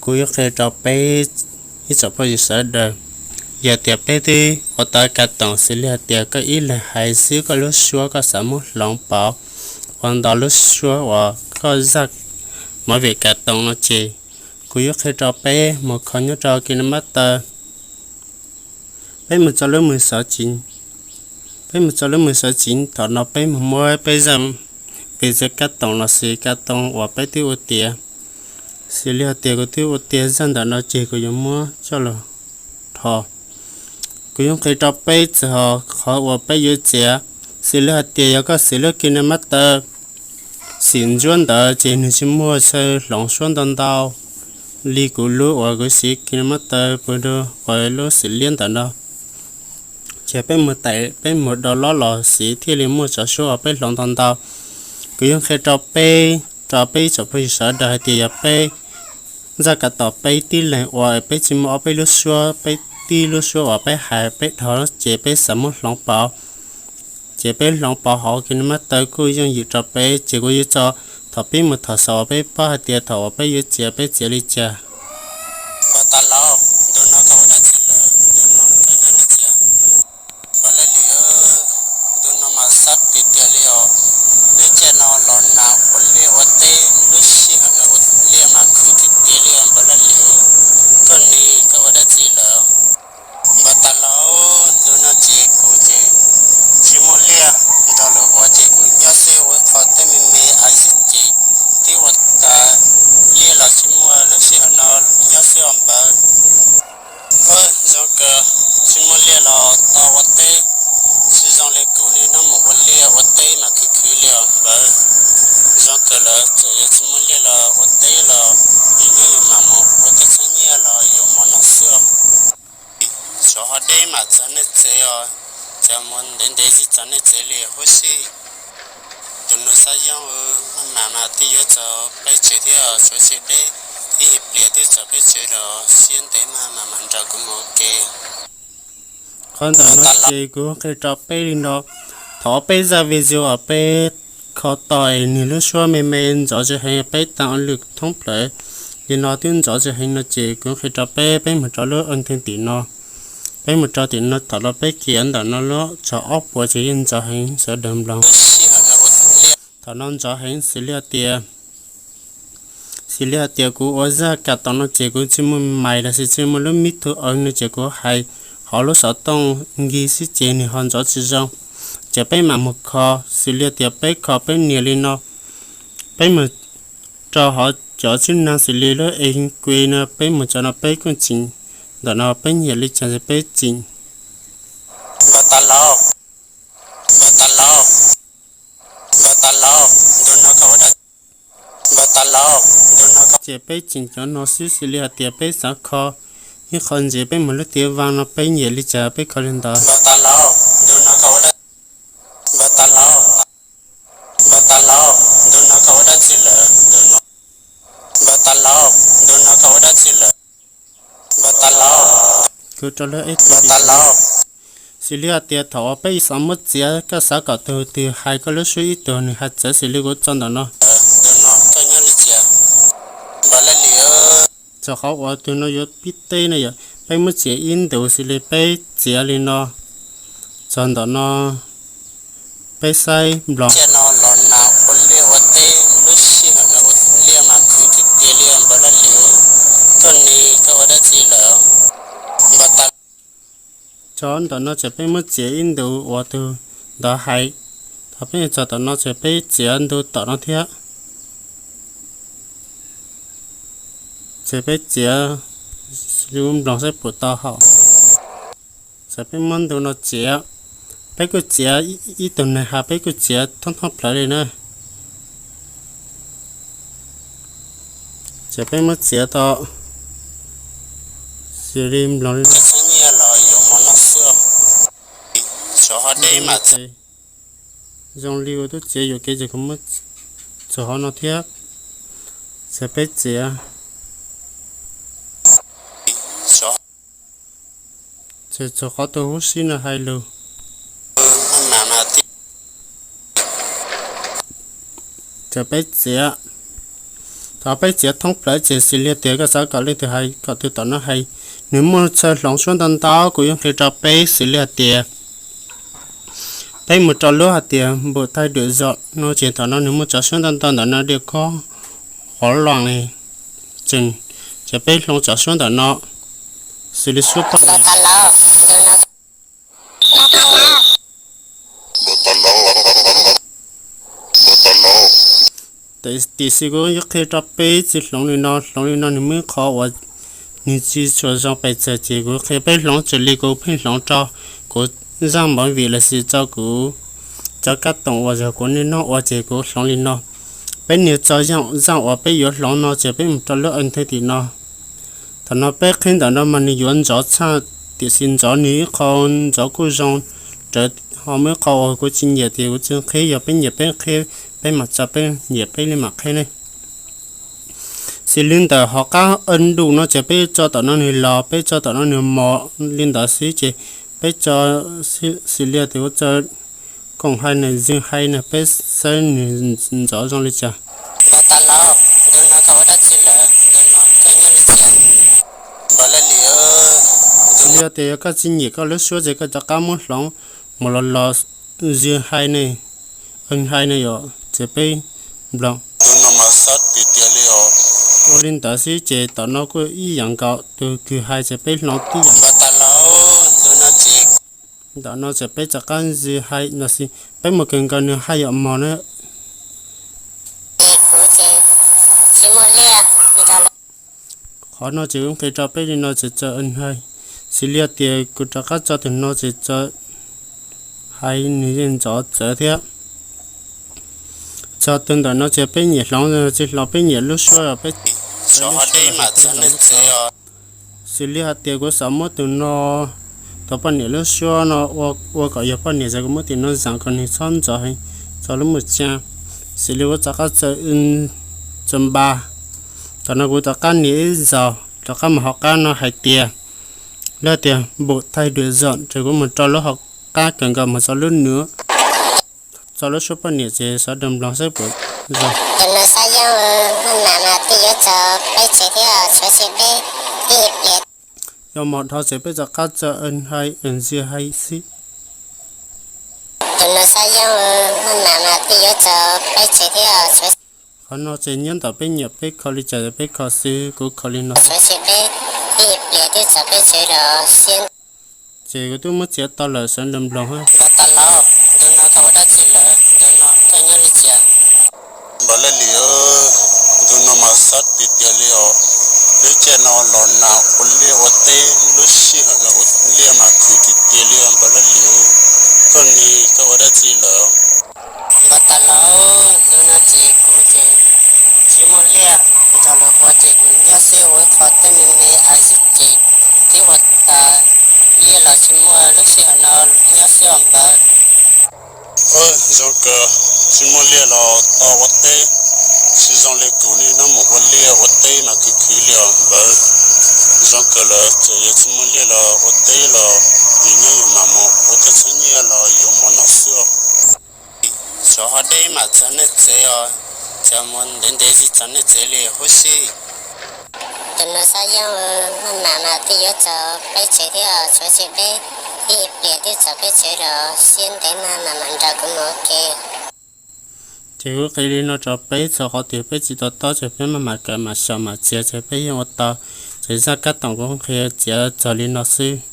Kuv yuav qhia rau peb ib tsoom phooj ywg sawv daws, yog tias peb twb ua tau kav toom xws li hais tias koj ib leeg hais xwb koj lub suab koj xav muab hloov pauv, ua nto lub suab uas koj zaj movie kav toom no ces kuv yuav qhia rau peb mus kho nyob rau KineMaster. Peb mus txog lub mws xov txiv, peb mus txog lub mws xov txiv thaum no peb mus muab peb zaj video kav toom los sis kav toom uas peb twb ua tiav. Xws li hais tias kuv twb ua tiav zaj ntawm no ces kuv yuav muab coj los dhos. Kuv yuav qhia rau peb txog qhov uas peb yuav txiav. Xws li hais tias yog koj xws lub KineMaster xim ntsuab ntawd ces nws tsis muaj chaw hloov suab ntau ntau li kuv lub uas kuv siv KineMaster pw rau uas lub xim liab ntawm no. Ces peb mus tais peb mus download los siv thiaj li muaj cov suab uas peb hloov ntau ntau. Kuv yuav qhia rau peb, rau peb ib tsoom phooj ywg sawv daws hais tias yog peb zaj kav toom peb tib leeg ua peb tsis muaj ob peb lub suab, peb tib lub suab uas peb hais peb dhos ces peb xav muab hloov pauv, ces peb hloov pauv hauv KineMaster kuj yooj yim rau peb. Ces kuv yuav tso thaum pib mus thaum xaus uas peb paub hais tias thaum uas peb yuav txiav peb txiav li cas. Npawg Tav Lauj, ntu no koj ua dab tsi lawm? Ntu no koj nyob li cas? Npawg Laj Lis, ntu no mas xab tiag tiag li os. Lub caij no los nag ua liaj ua teb, lub sij hawm no ua liaj mas khwv tiag tiag li os npawg Laj Lis. Koj ne, koj ua dab tsi lawm? Npawg Tav Lauj, ntu no ces kuv ces tsis muaj liaj nrog lawv ua ces kuv nyob xwb ua ib qho teb me me ais xwb ces twb ua tas liaj los tsis muaj, lub sij hawm no nyob xwb os npawg. Zoo kawg, tsis muaj liaj los tau ua teb, tsis zoo li kuv niaj hnub mus ua liaj ua teb mas khwv khwv li os npawg. Zoo kawg lawm, txawm yog tsis muaj liaj los ua teb los yus nyob yus mam mus ua tej txheeb nyiaj los yuav mov noj xwb. Tsov ho deb mam txog nej tsev os, cas mus ntev ntev tsis txog nej tsev li huv si. Tus nus Xab Yeeb, maj mam mas twb yuav txog peb tsev thiab, tsov tsis deb, ib pliag twb txog peb tsev lawm, siab ntev maj mam mam nrog kuv mus ua ke. Qhov ntawm no ces kuv qhia rau peb li no, thaum peb zaj video uas peb kho tau es nws lub suab me me ntxov tsis heev, peb tau lwm thoob plaws li no twb ntxov tsis heev no ces kuv qhia rau peb, peb mus rau lub nthe tim no, peb mus rau tim no thaum no peb kiv ntawm no lub tsho ob puas ces yeej ntxov heev sawv daws nploog. Thaum no ntxov heev xws li tias, xws li hais tias kuv ua zaj kam tom no ces kuv tsis muaj mais los sis tsis muaj lub mib tug aws no ces kuv hais hauv lub xov tooj nkig xwb ces nws ho ntxov tsis zoo. Ces peb mam mus kho, xws li tias peb kho peb nias li no, peb mus rau hauv cov tswb neeg xws li lub e kui no, peb mus cov no peb kuj tsim, ntawm no peb nyiam li cas ces peb tsim. Npawg Tav Lauj, npawg Tav Lauj, npawg Tav Lauj, ntu no koj ua dab, npawg Tav Lauj, ntu no koj, ces peb tsim cov no xwb, xws li hais tias peb xav kho ib qho ntxiv peb mus lub tiav vag no peb nyiam li cas peb kho li ntawd. Npawg Tav Lauj, ntu no koj ua dab, npawg Tav Lauj, npawg Tav Lauj, ntu no koj ua dab tsi lawm? Npawg Tav Lauj, ntu no koj ua dab tsi lawm? Npawg Tav Lauj, kuv rau lub ib, npawg Tav Lauj, xws li hais tias thaum uas peb xav muab txiav, koj xav kom tus twg hais koj lub suab ib tug nws hais txawv xws li kuv tso ntawm no. Ntu no koj nyob li cas? Npawg Laj Lis, txog qhov uas tus no yuav pib teb no yom, peb muab txiav ib ntus xws li peb txiav li no, txog ntawm no peb saib nploog. Caij no los nag ua liaj ua teb, lub sij hawm no ua liaj mas khwv tiag tiag li npawg Laj Lis, koj ne koj ua dab tsi lawm? Npawg Tav, txog ntawm no ces peb muab txiav ib ntus uas tus ntawd hais. Thaum peb txog tom no ces peb txiav ntu tom no thiab. Ces peb txiav, nploog saib puas tau hauv. Ces peb muab ntu no txiav, peb kuj txiav ib tug neeg hais peb kuj txiav thoob thoob plawv li na. Ces peb muab txiav tau xws li nploog li no. Zoo li ua tub txiav yuam kev ces kuv muab txog hauv no thiab. Ces peb txiav, ces txog qhov tus huv si no hais lus. Ces peb txiav, Thaum peb txiav thoob plaws ces xws li tias koj xav kom leej twg hais kom tus tom no hais, nws muaj chaw hloov suab ntau ntau, kuv yuav qhia rau peb xws li tias peb mus rau lub hais tias npum thai duam zom no ces tom no nws muaj cov suab ntau ntau ntawm no diam kob qhov los ne, ces peb hloov cov suab ntawm no xws li suab poj niam. Tiam sis kuv yuav qhia rau peb tsis hloov li no, hloov li no nws muaj ib qho uas nws tsis tshua zoo pes tsawg ces kuv qhia peb hloov raws li kuv pheej hloov rau kuv zaj movie los sis rau kuv cov kab toom uas yog kuv niaj hnub ua ces kuv hloov li no. Peb nias txog zaj uas peb yuav hloov no ces peb mus rau lub ees thaj tim no. Thaum no peb qhib ntawm no mas nws yuav ntxov tshaj, tiam sis ntxov nws ib qho ntxov kuj zoo rawv, ho muaj ib qho uas kuv tsis nyiam tias kuv tsis qhib, yog peb nyiam peb qhib, peb mam tso peb nyiam peb li mam qhib ne. Xws li ntawm hauv qab ees ntuj no ces peb tso tom no nws los, peb tso tom no nws mos li ntawd xwb ces peb tso xws li tias kuv tso koom hais na, zwm hais na, peb saib nws ntxov zoo li cas. Xws li tias yog koj tsis nyiam koj lub suab ces koj rov qab muab hloov mus los los zwm hais ne, ees hais ne yom, ces peb nploos ua li ntawd xwb ces tom no kuj ib yam nkaus, tus kws hais ces peb hloov tib yam. Ntawm no ces peb rov qab zwm hais no xwb, peb mus kawm nkaus nws hais yom mog na. Qhov no ces kuv qhia rau peb li no ces tso ees hais. Xws li tias kuv rov qab tso tus no ces tso hais nws yeej ntxov txawv thiab. Tso tus ntawm no ces peb nyiam hloov tsis hloov, peb nyiam lub suab peb. Xws li hais tias kuv xav muab tus no, tus poj niam lub suab no ua kom yog poj niam ces kuv muab tus no zaam kom nws txhob ntxov heev, txog lub muag tsa. Xws li kuv rov qab tso npa, thaum no kuv rov qab nias ib zaug rov qab mus hauv qab no hais tias lawv tias npum thai duam zom ces kuv mus rau lub hauv qab kawm nkaus mus txog lub nws, txog lub suab poj niam ces sawv daws nploos saib puas zoo. Yog mos dhau ces peb rov qab tso ees hais, ees zwm hais xwb. Qhov no ces nyob ntawm peb nyiam peb kho li cas peb kho xwb, kuv kho li no. Ces kuv twb muab txiav tau lawm, sawv daws nploos. Npawg Laj Lis, ntu no mas xob tiag tiag li os. Lub caij no los nag ua liaj ua teb, lub sij hawm no ua liaj mas khwv tiag tiag li os Npawg Laj Lis. Koj ne, koj ua dab tsi lawm? Npawg Laj Lis, ntu no ces kuv ces tsis muaj liaj nrog luag ua ces kuv nyob xwb ua ib qho tej me me ais xwb ces twb ua tas liaj los tsis muaj, lub sij hawm no nyob xwb os npawg. Zoo kawg, tsis muaj liaj los tau ua teb, tsis zoo li kuv niaj hnub mus ua liaj ua teb mas khwv khwv li os npawg. Zoo kawg lawm, txawm yog tsis muaj liaj los ua teb los yus nyob yus mam mus ua tej txheeb nyiaj los yuav mov noj xwb. Tsov ho deb mam txog nej tsev os, tsov mus ntev ntev tsis txog nej tsev li huv si. Tus no Xab Yeeb, maj mam mas twb yuav txog peb tsev thiab, tsov tsis deb, ib pliag twb txog peb tsev los siab ntev mas mam mam nrog kuv mus ua ke. Ces kuv qhia li no rau peb txog qhov tias peb tsis to taub ces peb maj mam kawm mam xyaum mam txiav ces peb yeej ua tau. Ces zaj kab toom kuv qhia txiav txog li no xwb.